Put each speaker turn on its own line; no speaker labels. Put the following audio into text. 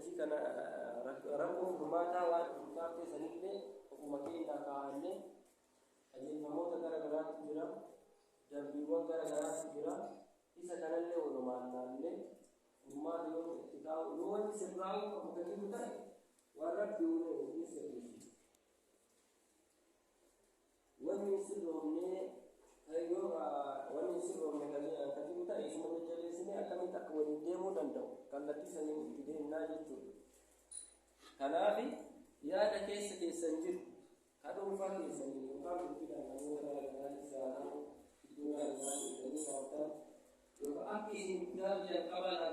Waltajjii kana rakkoo furmaataa waan dhufu sanillee ofuma keenyaa kaa'annee, qajeelfamoota gara garaatu jira, dambiiwwan gara garaatu jira. Isa kanallee walumaan laallee furmaata yoo itti kaa'u, yoo wanni sirraa'uu qabu kan jiru ta'e, waan Rabbi uume ni sirreessu. Wanni hin sirroomne, yoo wanni hin sirroomne kan jiru ta'e, isuma jajjabeessinee akkamitti akka waliin deemuu danda'u kallattii saniin itti deemnaa jechuudha. Kanaaf yaada keessa keessan jiru ka dhuunfaa keessanii yookaan bilbilaan namoota gara garaa isaa ta'u, iddoo gara garaa deemtanii ilaaltan, yookaan akka isin gaafa jalqaba.